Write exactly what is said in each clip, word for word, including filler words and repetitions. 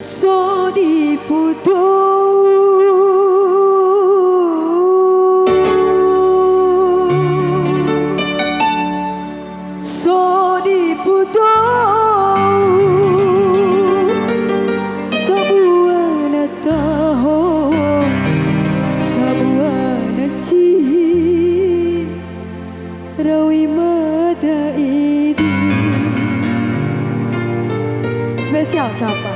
Sodipu dou, sodipu dou, sabua na taho, sabua na ncihi. Rawi mada ede. Spesial capa.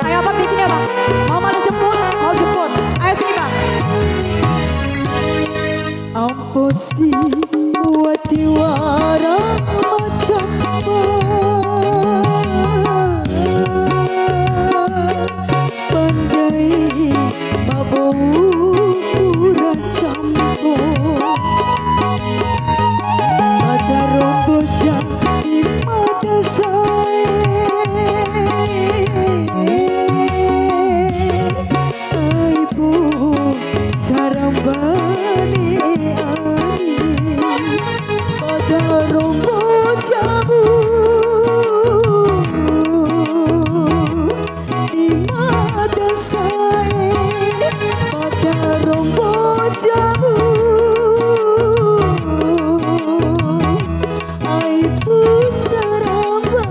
Ayo, Abang, di sini, Abang. Mau, mau jemput? Mau jemput. Ayo, sini, Bang. Ampo si wati wara ma campo, pandai ma bou ura campo, pada rombo ja di mada sae. Aipu sarambane ani, pada rombo jabu di mada sae, pada rombo jabu. Aipu saramba,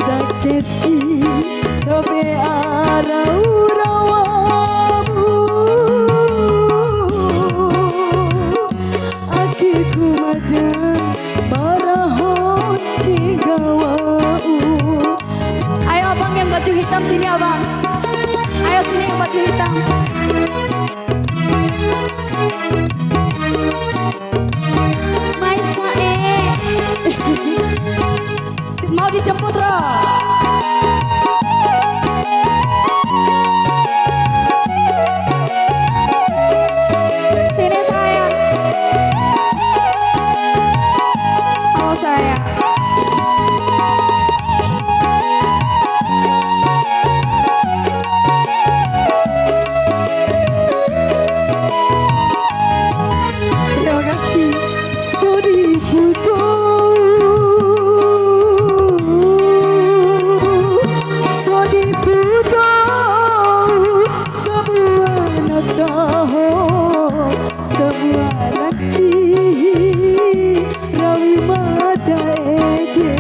ndake si tabe ara urawamu. Ake ku mada maraho cengga wa'u. Ayo, Abang yang baju hitam, sini, Abang. Ayo, sini, yang baju hitam. Mai sa'e. Mau dijemput, Ro? Sini, sayang. Halo, sayang. Terima kasih. Sodipu dou, sodipu dou, sabua na taho, sabua na ncihi, rawi mada ede.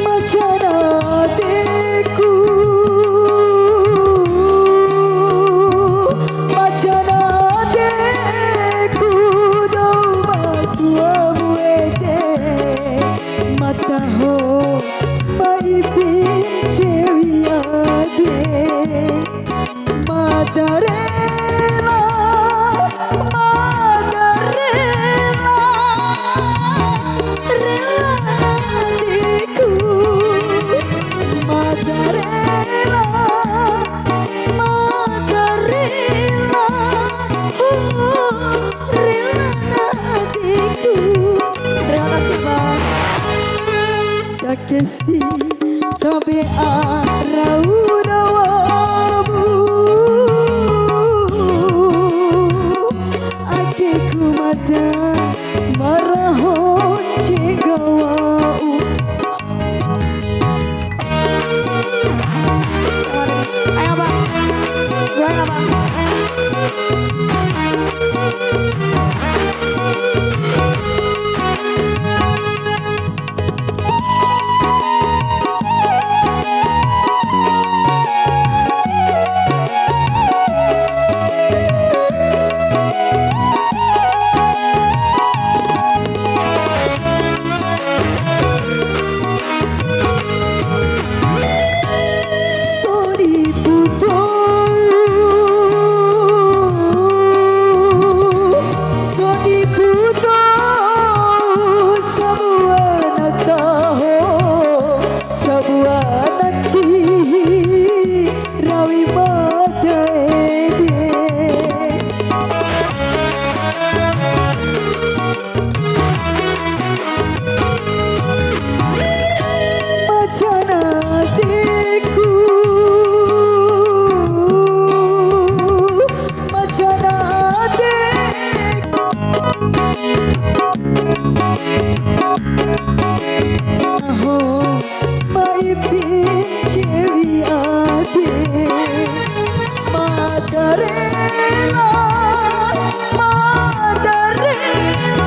Macana adeku, macana adeku, dou ma tuamu ede, ma taho ma ipi ncewi ade. Mada rela, mada rela, rela na adeku. Mada rela, mada rela, oh, rela na adeku. Terima kasih, Bang. Ndake si tabe ara urawamu, ake ku mada maraho cengga wa'u. Ayo, Bang. Goyang, Bang. Aho, ma ipi cewi ade, ma darela